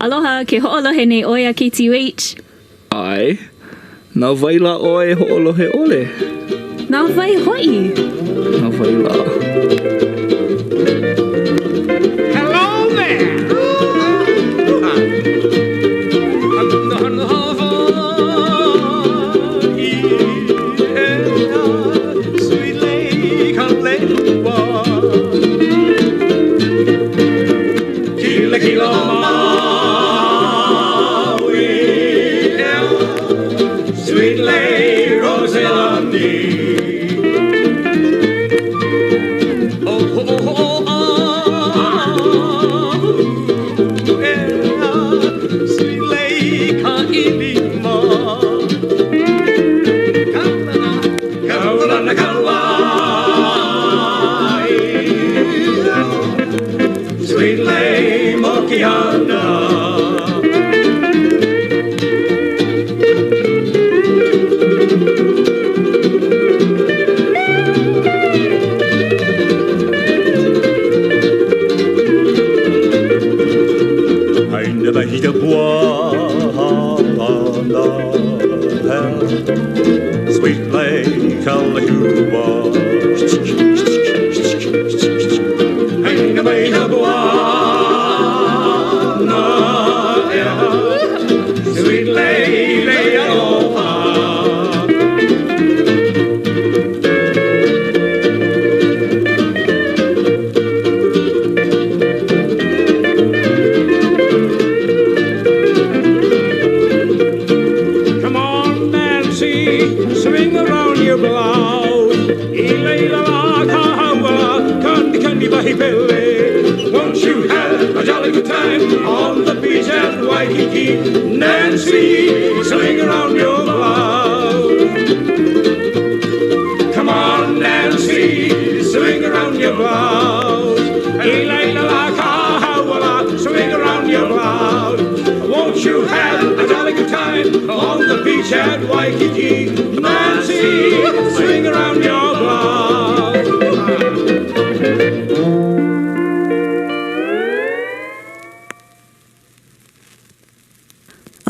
Aloha, ke hoʻolohe nei ʻoe iā KTUH. ʻAe. Na wai lā ʻoe e hoʻolohe ʻole? Na wai hoʻi? Na wai lā? Hello there!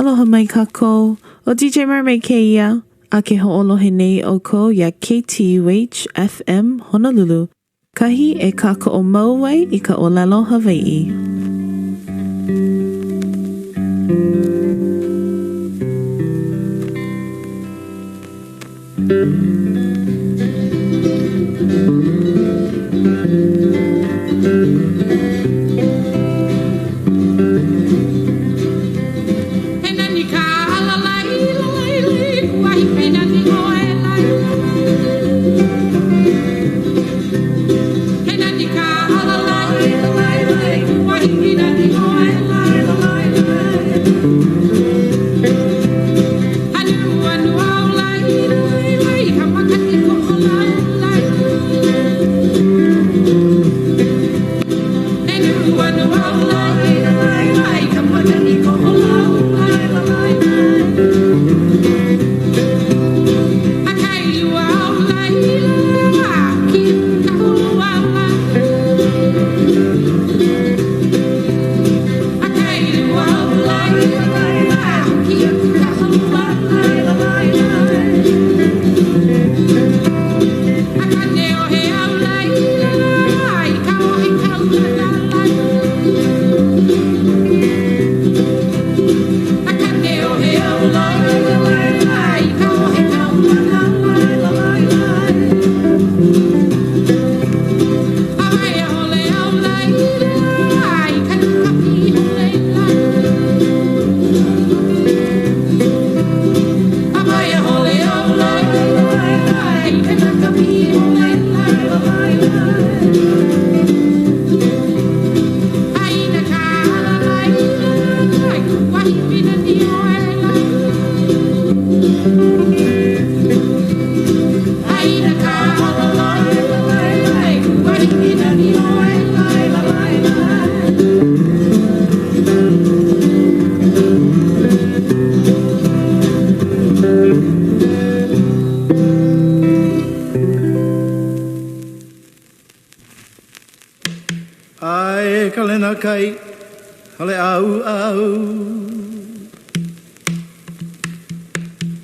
Aloha mai kākou, ʻo DJ Mermaid kēia, a ke hoʻolohe nei ʻoukou iā KTUH FM Honolulu, kahi e kākoʻo mau ai i ka ʻōlelo Hawaiʻi. Ae ka lena kai, hale ʻauʻau.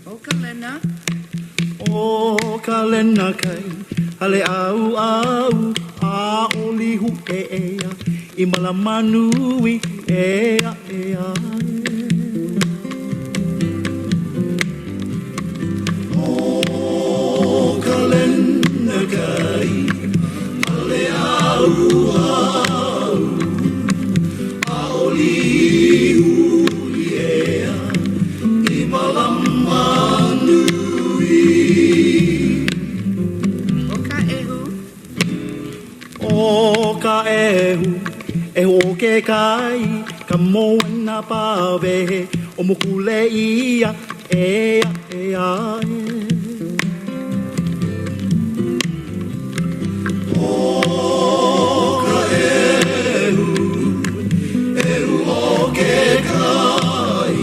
ʻO Kalena. ʻO Kalena kai hale ʻauʻau a ʻo Līhuʻe i malama nui e aʻe aʻe. ʻO Kalena kai hale ʻauʻau a ʻo Līhuʻe i malama nui. ʻO ka ʻehu. ʻO ka ʻehu, ʻehu o ke kai, ka moena pāwehe o Mokuleia e aʻe aʻe. ʻO ka ʻehu, ʻehu o ke kai,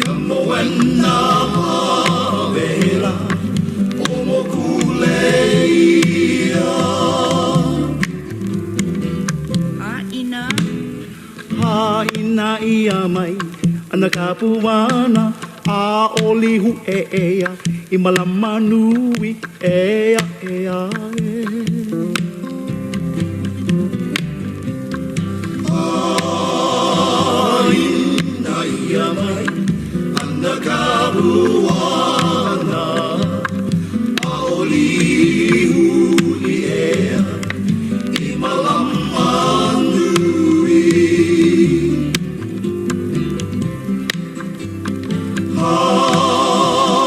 ka moena pāwehe lā o Mokuleia. Haʻina. Haʻina ʻia mai ana ka puana a ʻo Līhuʻe i malama nui e aʻe aʻe. Haʻina ʻia mai ana ka puana a ʻo Līhuʻe i malama nui.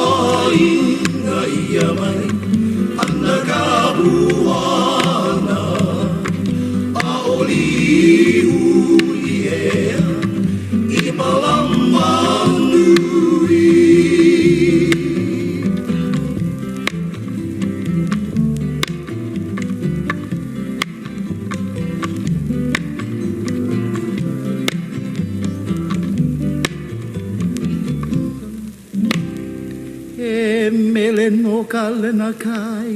Haʻina ʻia mai ana ka puana a ʻo Līhuʻe i malama nui. He mele no Kalena kai.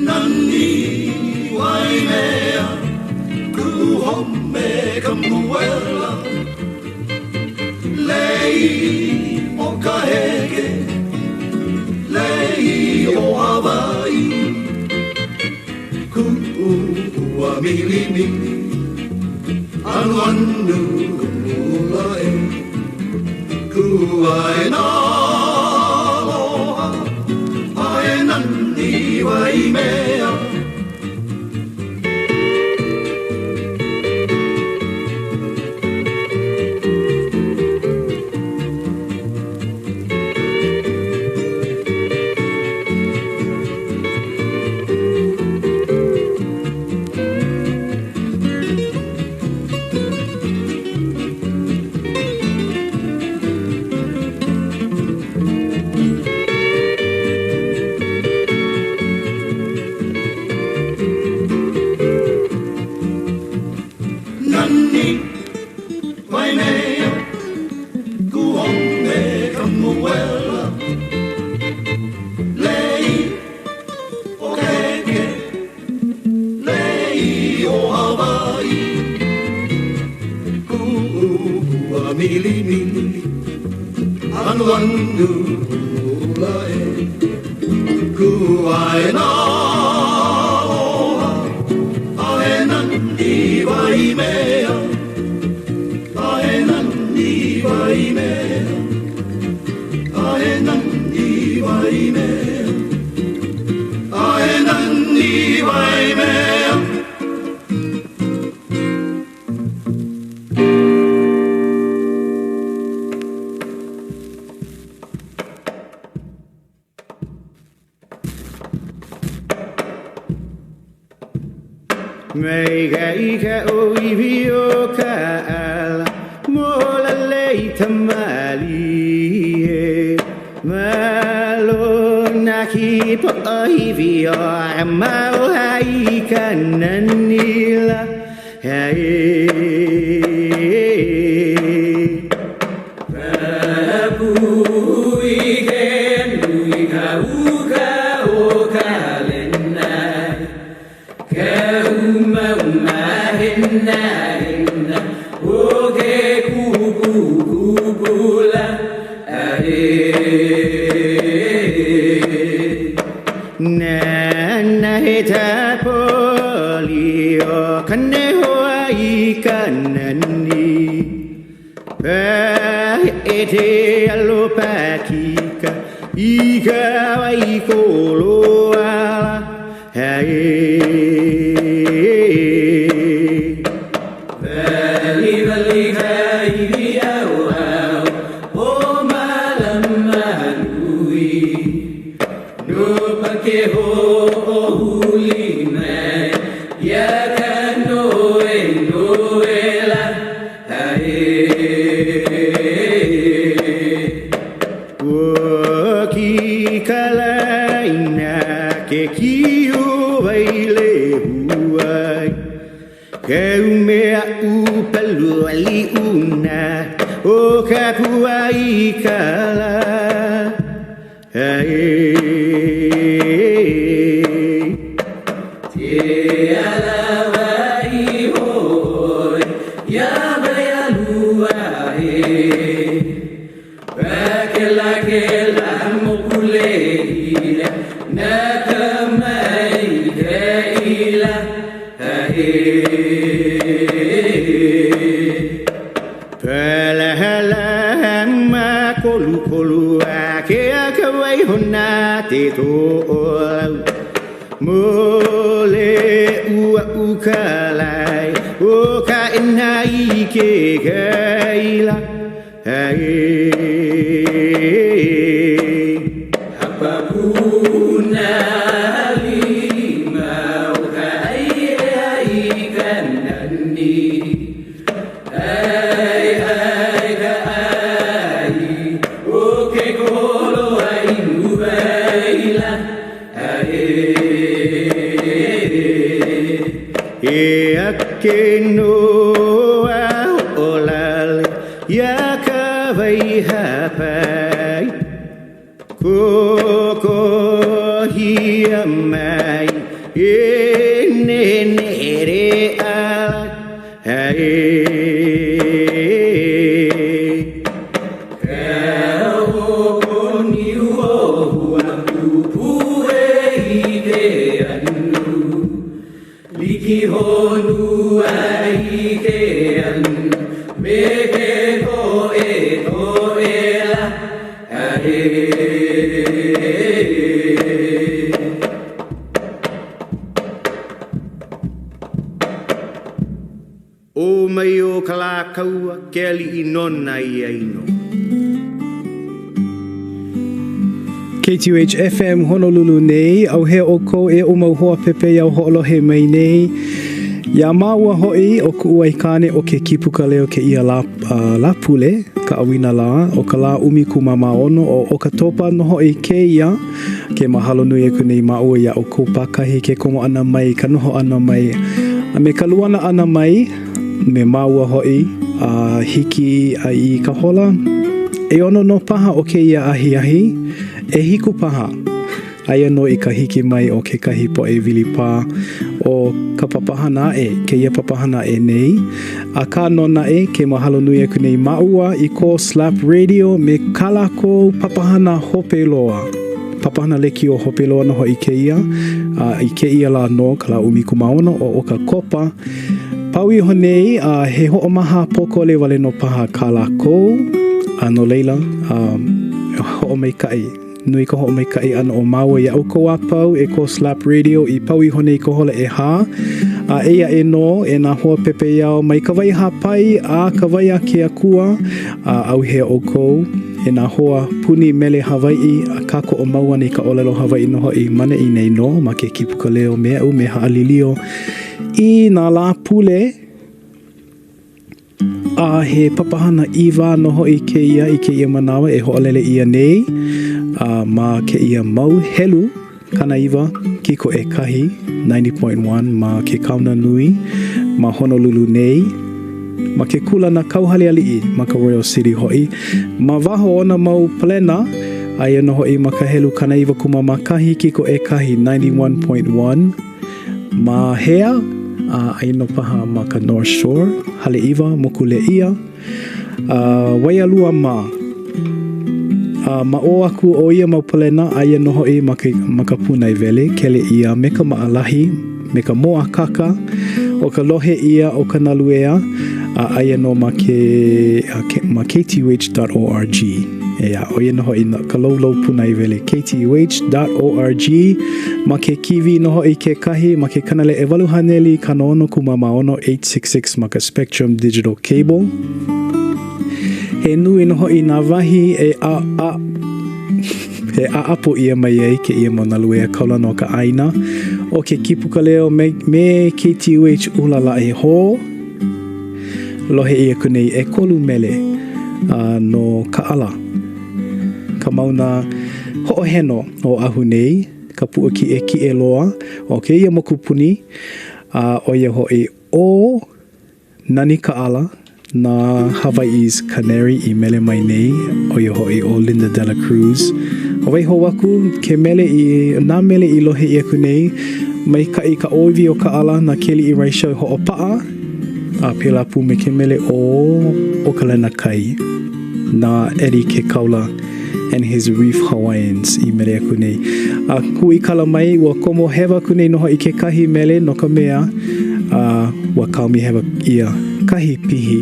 Nani Waimea, kuʻu home Kamuela, Lei o ka heke, lei o Hawaii, Kuʻu pua milimili, anuanu ka ʻula e, Kū ai nā aloha, a e nani Waimea. Nani Waimea, kuʻu home Kamuela, Lei o ka heke, lei o Hawaii, Kuʻu pua milimili, anuanu ʻula e, Kū ai nā aloha, a e nani Waimea, a e nani Waimea, a e nani Waimea, a e nani Waimea. Maikaʻi ka ʻōiwi o ka ʻala, mola lei tamalie. Malo nā kipa. poʻohiwi o Maoha i ka nani la KTUH FM Honolulu nei, ʻAuhea ʻoukou e oʻu mau hoa pepeiao hoʻolohe mai nei. Iā māua hoʻi ʻo kuʻu aikāne ʻo ke Kīpuka Leo kēia lā, uh, Lāpule, ka ʻauinalā, ʻo ka lā 16 o ʻOkatopa nō hoʻi kēia. Ke mahalo nui aku nei māua iā ʻoukou pākahi ke komo ʻana mai, ka noho ʻana mai, a me ka luana ʻana mai me māua hoʻi a hiki i ka hola ʻeono nō paha o kēia ahiahi, ʻehiku paha. Aia nō i ka hiki mai o kekahi poʻe wilipā o ka papahana aʻe, kēia papahana aʻe nei. Akā nō naʻe, ke mahalo nui aku nei māua i ko Slap Radio me kā lākou papahana hope loa. Papahana lekiō hope loa nō hoʻi kēia, a i kēia lā nō, ka lā 16 o ʻOkakopa. Pau iho nei, a he hoʻomaha pōkole wale nō paha kā lākou, a no laila, hoʻomaikaʻi. Nui ka hoʻomaikaʻi ʻana o māua iā ʻoukou a pau e ko Slap Radio i pau iho nei ka hola ʻehā. A eia aʻe nō e nā hoa pepeiao mai ka wai hāpai a ka wai a ke akua, a ʻauhea ʻoukou e nā hoa puni mele Hawaiʻi a kākoʻo mau ana i ka ʻōlelo Hawaiʻi nō hoʻi ma neʻi nei nō ma ke Kīpuka Leo me aʻu me Haʻalilio i nā Lāpule, a he papahana ʻīwā nō hoʻi kēia i kēia manawa e hoʻolele ʻia nei a ma kēia mau helu. 19 kiko ʻekahi, 90.1, ma ke kaona nui ma Honolulu nei, ma ke kūlana kauhale aliʻi ma ka Royal City hoʻi. Ma waho o nā mau palena, aia nō hoʻi ma ka helu 91 kiko ʻekahi, 91.1, ma hea? A aia nō paha ma ka North Shore, Haleʻiwa, Mokulēʻia, a Waialua mā. A ma ʻō aku o ia mau palena, aia nō hoʻi ma ke, ma ka pūnaewele, kele ʻia me ka maʻalahi, me ka mōakāka o ka lohe ʻia o ka nalu ʻeā, a aia nō ma ke, ma ktuh.org. ʻEā, ʻo ia nō hoʻi ka loulou pūnaewele, ktuh.org. Ma ke kīwī nō hoʻi kekahi, ma ke kanale 866, 866 ma ka Spectrum Digital Cable. He nui nō hoʻi nā wahi e a, a, e ʻaʻapo ʻia mai ai kēia mau nalu ea kaulana o ka ʻāina. ʻO ke kīpuka leo me, me KTUH ʻUlalaʻi Hō, lohe ʻia aku nei ʻekolu mele a no Kaʻala, ka mauna hoʻoheno o Oʻahu nei, ka puʻu kiʻekiʻe loa o kēia mokupuni, a ʻo ia hoʻi ʻo Nani Kaʻala, na Hawaiʻi's Canary i mele mai nei, ʻo ia hoʻi ʻo Linda Dela Cruz. A wahi hou aku, ke mele i, nā mele i lohe ʻia aku nei, maikaʻi ka ʻōiwi o Kaʻala na Keliʻi Reichel i hoʻopaʻa, a pēlā pū me ke mele ʻo ʻO Ka Lena Kai, na Eddie Kekaula and his Reef Hawaiians i mele aku nei. A huikala mai, ua komo hewa aku nei nō hoʻi kekahi mele no ka mea, a ua kaomi hewa ʻia kahi pihi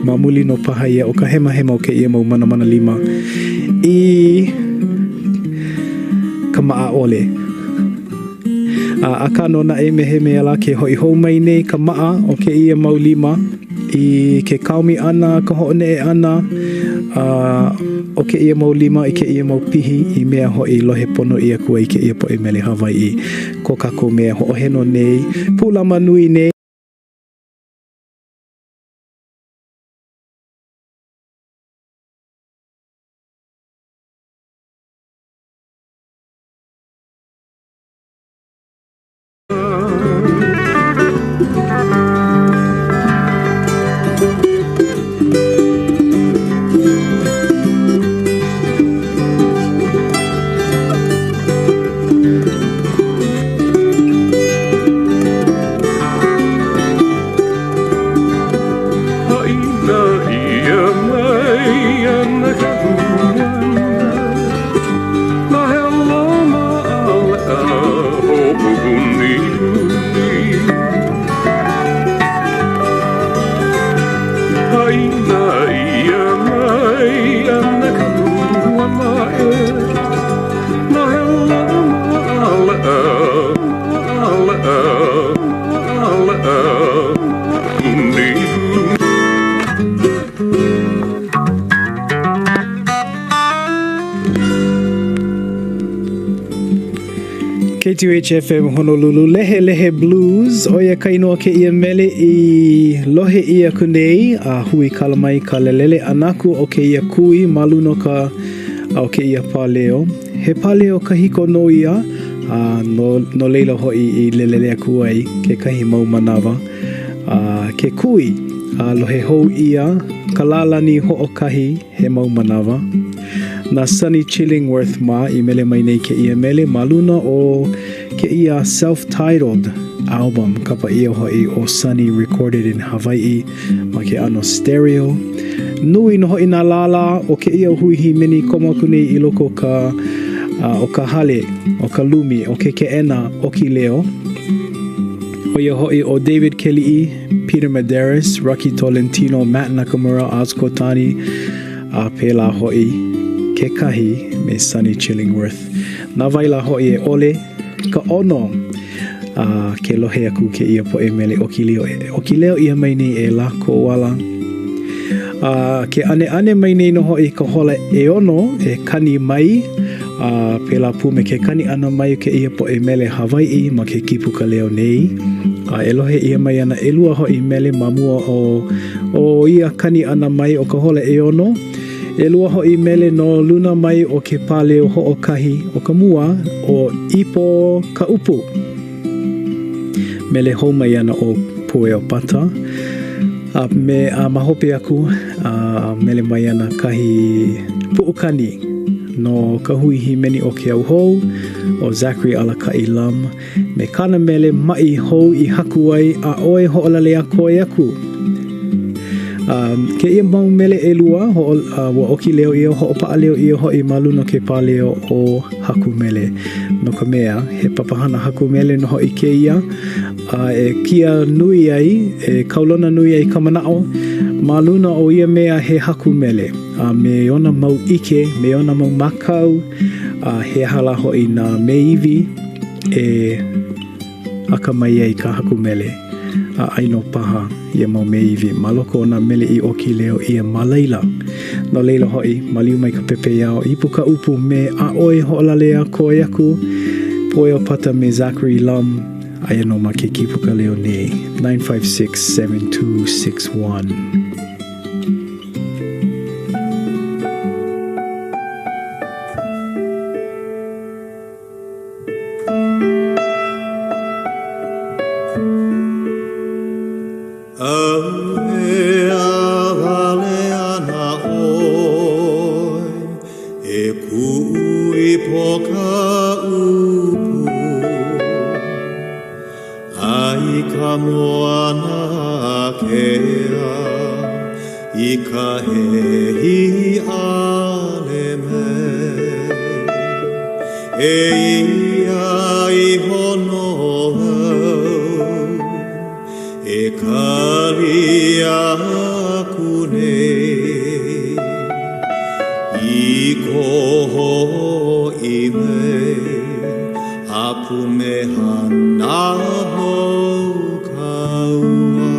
ma muli nō paha ia o ka hemahema o kēia mau manamana lima i ka maʻa ʻole. A, akā nō naʻe me he mea lā ke hoʻi hou mai nei ka maʻa o kēia mau lima i ke kaomi ʻana, ka hoʻoneʻe ʻana a, o kēia mau lima i kēia mau pihi i mea hoʻi lohe pono ʻia aku ai kēia poʻe mele Hawaiʻi ko kākou mea hoʻoheno nei, pūlama nui nei. KTUH-FM Honolulu, Lehelehe Blues, ʻo ia ka inoa o kēia mele i lohe ʻia aku nei a huikala mai ka lelele ʻana aku o kēia kui ma luna o ka o kēia pāleo. He pāleo kahiko nō ia, a no, no laila hoʻi i lelele aku ai kekahi mau manawa. A ke kui, a lohe hou ʻia ka lālani hoʻokahi he mau manawa. Na Sonny Chillingworth mā i mele mai nei kēia mele ma luna o kēia self-titled album, kapa ʻia hoʻi ʻo Sonny Recorded in Hawaii ma ke ʻano stereo. Nui nō hoʻi nā lālā o kēia hui hīmeni komo aku nei i loko o ka, o ka hale, o ka lumi, o ke keʻena ʻoki leo. ʻO ia hoʻi ʻo David Keliʻi, Peter Medeiros, Rocky Tolentino, Matt Nakamura, Oz Kotani, a pēlā hoʻi kekahi me Sonny Chillingworth. Na wai lā hoʻi e ʻole ka ʻono a ke lohe aku kēia poʻe mele ʻoki leo e ʻoki leo ʻia mai nei e lākou ala. A ke ʻaneʻane mai nei nō hoʻi ka hola ʻeono e kani mai, a pēlā pū me ke kani ʻana mai o kēia poʻe mele Hawaiʻi ma ke kīpuka leo nei. A e lohe ʻia mai ana ʻelua hoʻi mele ma mua o o ia kani ʻana mai o ka hola ʻeono. ʻElua hoʻi mele no luna mai o ke pāleo hoʻokahi ʻo ka mua, ʻo Ipo Ka ʻUpu. Mele hou mai ana ʻo Pueo Pata. A me a ma hope aku, a mele mai ana kahi puʻukani no ka hui hīmeni o Ke Au Hou, ʻo Zachary Alakaʻi Lum, me kāna mele maʻi hou i haku ai ʻAʻoe Hoʻolale A Koe Aku. A kēia mau mele ʻelua, hoʻo, a, ua ʻoki leo ʻia, hoʻopaʻa leo ʻia hoʻi ma luna o ke pāleo o Haku Mele. No ka mea, he papahana haku mele nō hoʻi kēia, a e kia nui ai, e kaulona nui ai ka manaʻo ma luna o ia mea he haku mele, a me ona mau ʻike, me ona mau mākau, a he aha lā hoʻi nā meiwi e akamai ai ka haku mele, a ʻai nō paha ia mau meiwi ma loko o nā mele i ʻoki leo ʻia ma laila. No laila hoʻi, maliu mai ka pepeiao, ipo ka ʻupu me ʻAʻoe Hoʻolale A Koe Aku, Pueo Pata me Zachary Lum, aia nō ma ke kīpuka leo nei, 956 7261. ʻAuhea wale ana ʻoe e kuʻu ipo ka ʻupu A i ka moana ākea i ka hehi ʻale mai Eia iho nō au E kali aku nei i kou hoʻi mai a pumehana hou ka ua.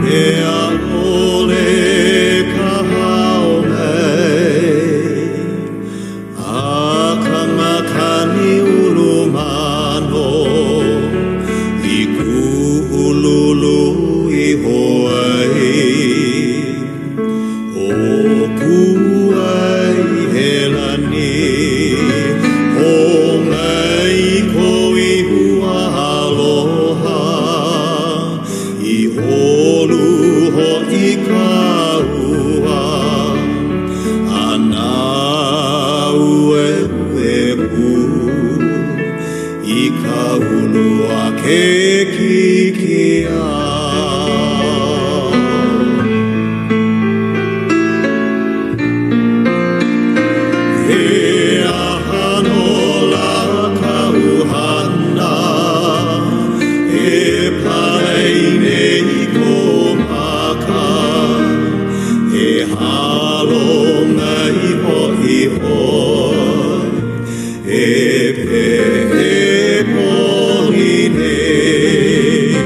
Mea ʻole ka hao mai A ka makani Ulumano i kūʻululu iho ai, ʻO Kuaihelani, hō mai kou ihu aloha, I ʻolu hoʻi ka ua. A nāueue pū i ka ulu a ke kikia. He aha nō lā kāu hana e palai nei kou maka? E halo mai hoʻi ʻoe, e peʻe poli nei.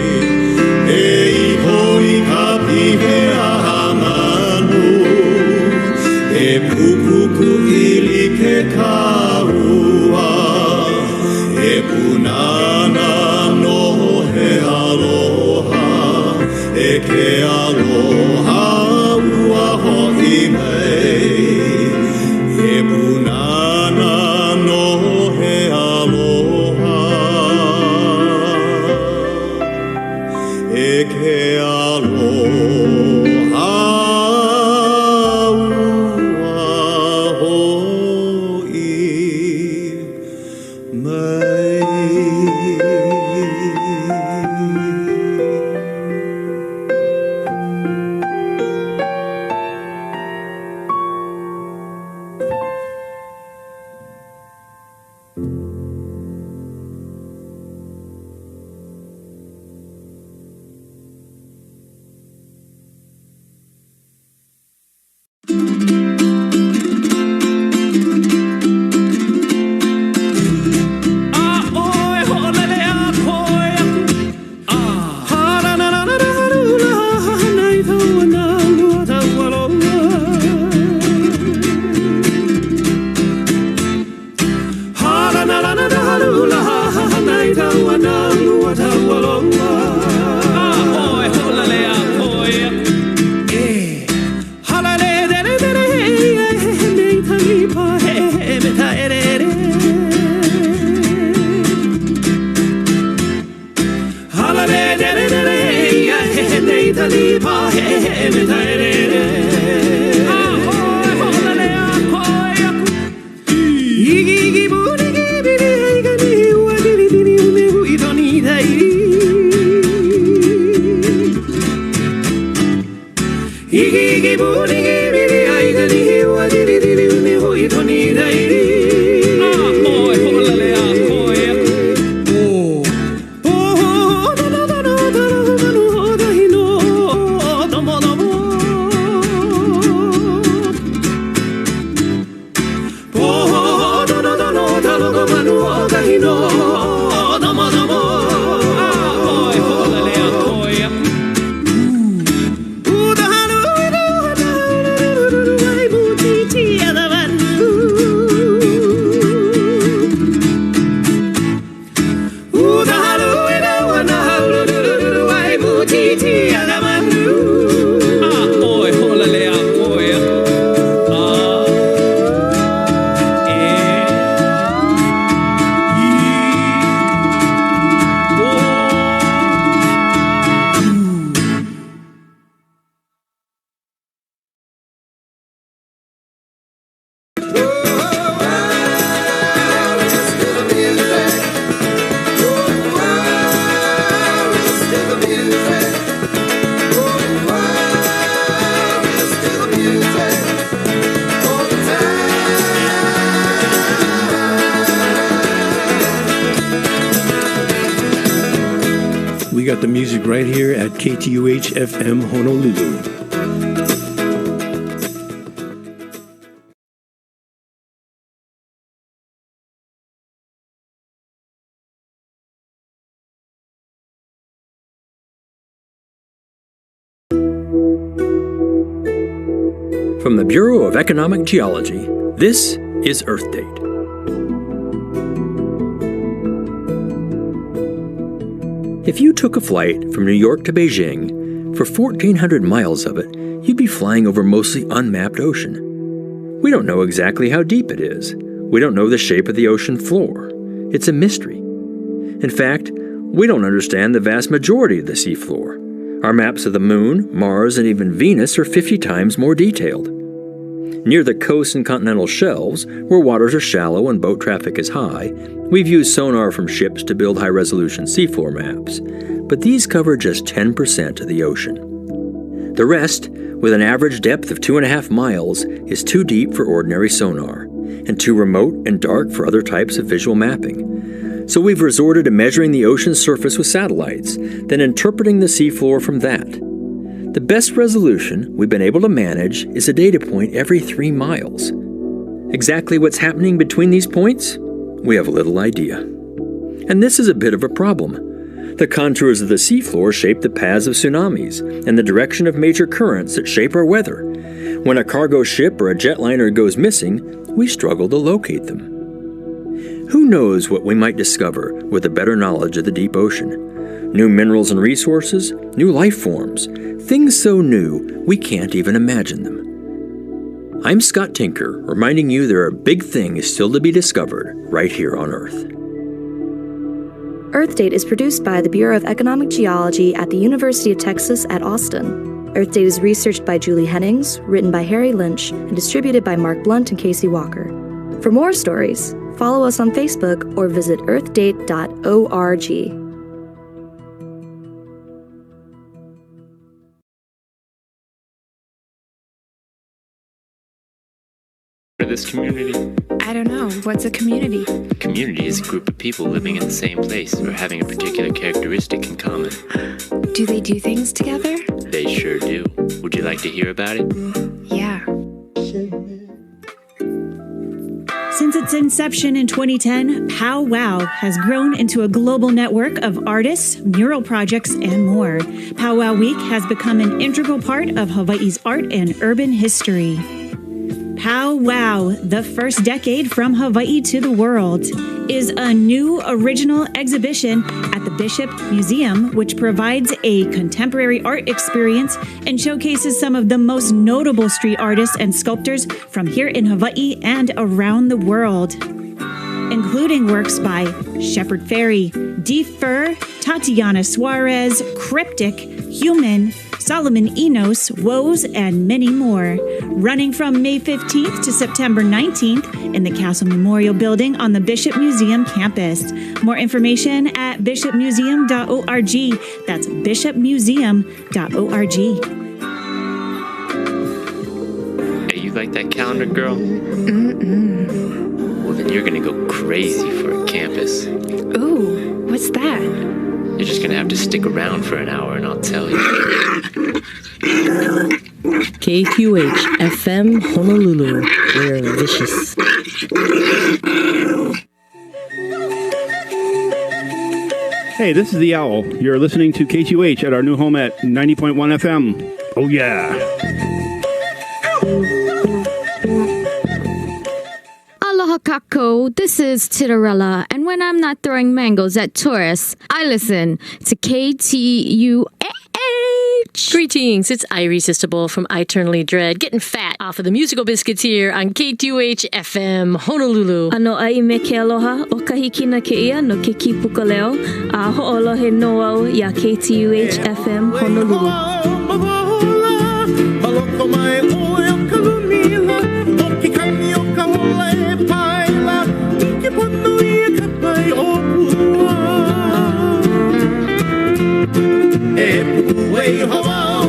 E iho i ka pihe a manu, e pupukuʻi like ka ua, e pūnana nō he aloha. E ke aloha ua hoʻi mai, He pūnana nō he aloha. E ke aloha ua hoʻi mai. Pāheʻeheʻe me Taʻelele. A ʻoe hoʻolale a koe aku. Iki iki puni ki pili ai ka nihi ua dilidili une hui toni tai. Iki iki puni ki pili ai ka nihi ua dilidili une hui toni tai. A ʻoe hoʻolale a koe aku. Oh, oh, no, no, no, no, no, no, no, no, no, no, no, no. We got the music right here at KTUH FM Honolulu. From the Bureau of Economic Geology, this is Earth Date. If you took a flight from New York to Beijing, for 1,400 miles of it, you'd be flying over mostly unmapped ocean. We don't know exactly how deep it is. We don't know the shape of the ocean floor. It's a mystery. In fact, we don't understand the vast majority of the seafloor. Our maps of the Moon, Mars, and even Venus are 50 times more detailed. Near the coasts and continental shelves, where waters are shallow and boat traffic is high, we've used sonar from ships to build high resolution seafloor maps, but these cover just 10% of the ocean. The rest, with an average depth of 2.5 miles, is too deep for ordinary sonar, and too remote and dark for other types of visual mapping. So we've resorted to measuring the ocean's surface with satellites, then interpreting the seafloor from that. The best resolution we've been able to manage is a data point every 3 miles. Exactly what's happening between these points? We have little idea. And this is a bit of a problem. The contours of the seafloor shape the paths of tsunamis and the direction of major currents that shape our weather. When a cargo ship or a jetliner goes missing, we struggle to locate them. Who knows what we might discover with a better knowledge of the deep ocean? New minerals and resources, new life forms, things so new we can't even imagine them. I'm Scott Tinker, reminding you there are big things still to be discovered right here on Earth. Earth Date is produced by the Bureau of Economic Geology at the University of Texas at Austin. Earth Date is researched by Julie Hennings, written by Harry Lynch, and distributed by Mark Blunt and Casey Walker. For more stories, follow us on Facebook or visit earthdate.org. This community? I don't know. What's a community? Community is a group of people living in the same place or having a particular characteristic in common. Do they do things together? They sure do. Would you like to hear about it? Yeah. Since its inception in 2010, Pow Wow has grown into a global network of artists, mural projects, and more. Pow Wow Week has become an integral part of Hawaii's art and urban history. Pow Wow, the first decade from Hawaii to the world, is a new original exhibition at the Bishop Museum, which provides a contemporary art experience and showcases some of the most notable street artists and sculptors from here in Hawaii and around the world. including works by Shepard Fairey, D. Fur, Tatiana Suarez, Cryptic, Human, Solomon Enos, Woes, and many more. Running from May 15th to September 19th in the Castle Memorial Building on the Bishop Museum campus. More information at bishopmuseum.org. That's bishopmuseum.org. Hey, you like that calendar, girl? Mm-mm. Well, then you're gonna go crazy for a campus. Ooh, what's that? You're just gonna have to stick around for an hour and I'll tell you. KQH FM Honolulu. We're vicious. Hey, this is the Owl. You're listening to KQH at our new home at 90.1 FM. Oh, yeah. Aloha kako, this is Titarella, and when I'm not throwing mangoes at tourists, I listen to KTUH. Greetings, it's Irresistible from Eternally Dread, getting fat off of the musical biscuits here on KTUH FM Honolulu. Ano ai me ke aloha o kahikina ke ia no ke kipuka leo a ho'olohe no au ia KTUH FM Honolulu. Maloko mai ʻoe o ka lumila O ke kani o ka hola e paela I ke pono ia ka pai o pua E puku e iho au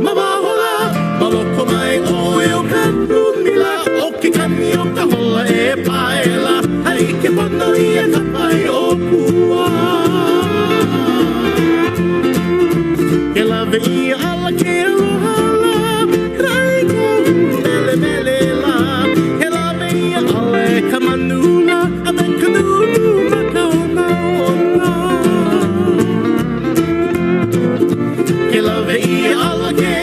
Ma waho la Maloko mai ʻoe o ka lumila O ke kani o ka hola e paela Hai ke pono ia ka pai o pua Ke lawe ia ala ke aloha la Kai ko mele mele la Ke lawe ia ala e ka manu la A me ka nunu ma ka ona ona Ke lawe ia ala ke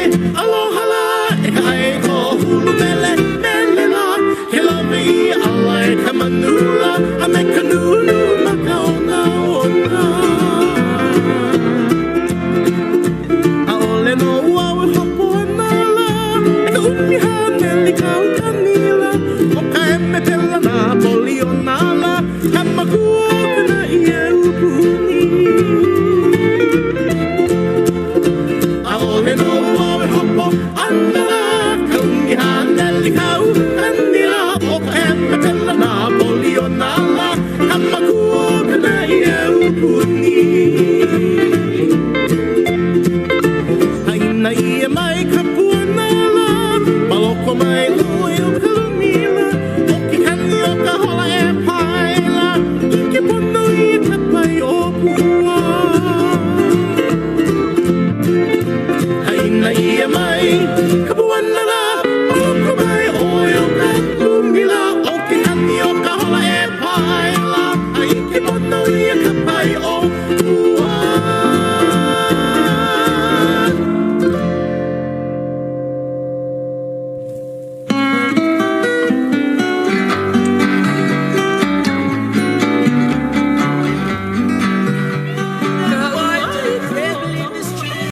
aloha la E ka ai ko hulu mele mele la Ke lawe ia ala e ka manu la A me ka nunu ma ka ona ona ʻAʻole no au e hopo ana la E ka ʻumi haneli kaukani la ʻO ka eme pela nā poli o nā lā Ka makua o ka naʻi e upuni ʻAʻole no au e hopo ana la Ka ʻumi haneli kaukani la ʻO ka eme pela nā poli o nā lā Ka makua o ka naʻi e upuni Haina ia mai ka puana la Maloko mai ʻoe o ka lumila O ke kani o ka hola e paela I ke pono ia ka pai o pua Haina ia mai ka puana